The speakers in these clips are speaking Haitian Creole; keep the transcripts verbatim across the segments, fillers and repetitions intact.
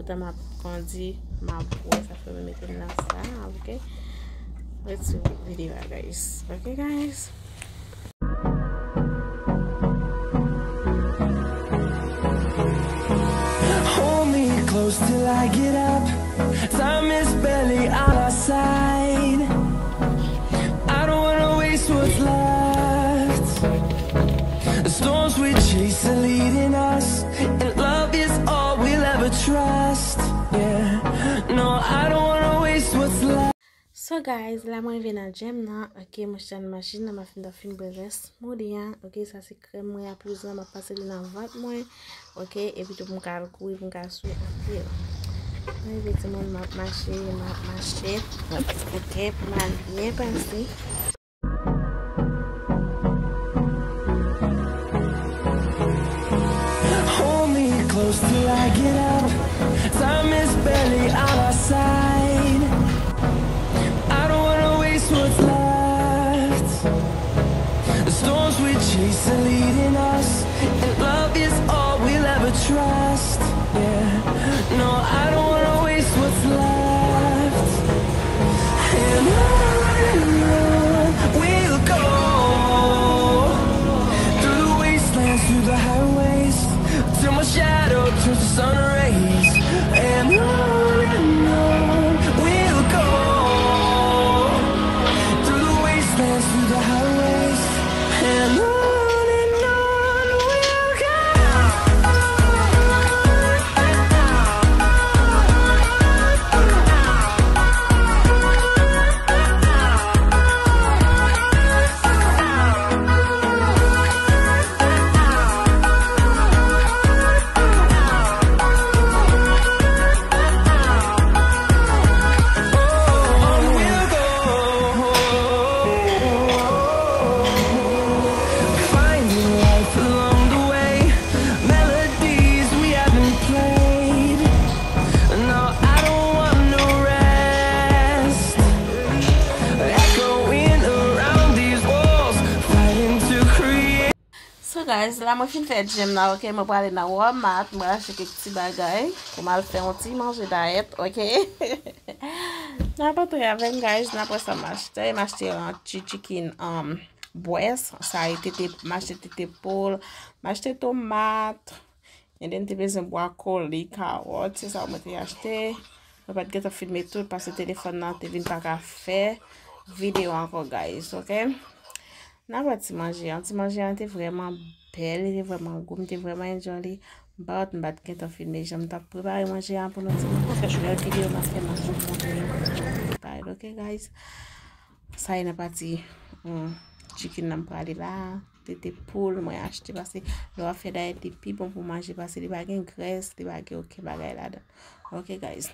Poutan m ap kondi, m ap bwè, sa fè m mete m nan sa, ok? Let's see video, guys. Ok, guys? Hold me close till I get up. Time is barely on our side. I don't wanna waste what's left. The storms we chase are leading us, and love is all we'll ever trust. Yeah, no, I don't wanna waste what's left. So guys, la mwen rive nan gym nan, ok, mwen chita nan machin nan, m ap fin, fin bwè rès smoothie an, ok, sa se krèm mwen ap uze, m ap pase li nan vant mwen, ok, epi tou pou m ka al kouri, pou m ka swe anpil. Mwen rive timoun, m ap mache, m ap mache, ok, pou m al byen pase. Hold me close till I get up. Time is barely on our side. I don't wanna waste what's left. The storms we chase are leading us, and love is all we'll ever trust. Yeah, no, I don't wanna waste what's left. And on and on we'll go, through the wastelands, through the highways, till my shadow turns to sun rays. And on and on we'll go, through the wastelands, through the highways, and on and on we'll go. Finding life along the way, melodies we haven't played. No, I don't want no rest. Echoing around these walls, fighting to create. So guys, la mwen fin fè gym nan, ok, mwen prale nan Walmart, mwen achte kèk ti bagay pou m al fè yon ti manje dayèt, ok. N ap antre avè m, guys, n ap wè sa m achte, m achte yon ti chicken, um, breast, sa e tete, m achte tete poul, m achte tomat, and then te bezwen bwakoli, kawòt, se sa mwen te achte. Mwen pa t gentan filme tout paske telefòn nan te vin pa ka fè videyo ankò, guys, ok? N ap wè ti manje an. Ti manje an te vrèman bèl, li te vrèman gou, m te vrèman enjoy li. M pa wè, m pa t gentan filme jan m t ap prepare manje an pou nou, ti manje. Lè videyo m ap fè manje, m montre nou jan m prepare l, ok, guys? Sa e nan pati, um, chicken nan m prale la. Tete poul mwen achte, paske lè w ap fè dayèt, li pi bon pou manje, paske li pa gen grès, li pa gen okenn bagay ladan. Ok, guys.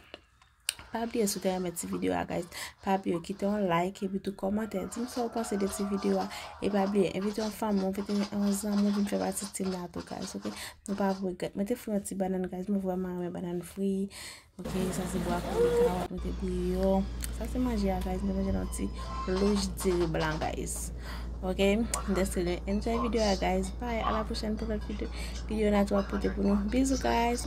Pa bliye, si w te renmen ti videyo a, guys, pa bliye kite yon like epi tou kòmantè. Di m sa w panse de ti videyo a. E pa bliye, envite yon fanmi w, envite yon zanmi w vin fè pati team la tou, guys, ok? Nou pa regrèt. Mwen te fri yon ti bannann, guys. Mwen vrèman renmen bannann fri. Ok, sa se bwakoli, kawòt, mwen te bouyi yo. Sa se manje a, guys. Mwen te manje nan ti louch diri blan, guys. Ok, m te espere nou enjoy videyo a, guys. Bye, a la pwochèn pou lòt videyo, videyo Natou ap pote pou nou. Bizou, guys.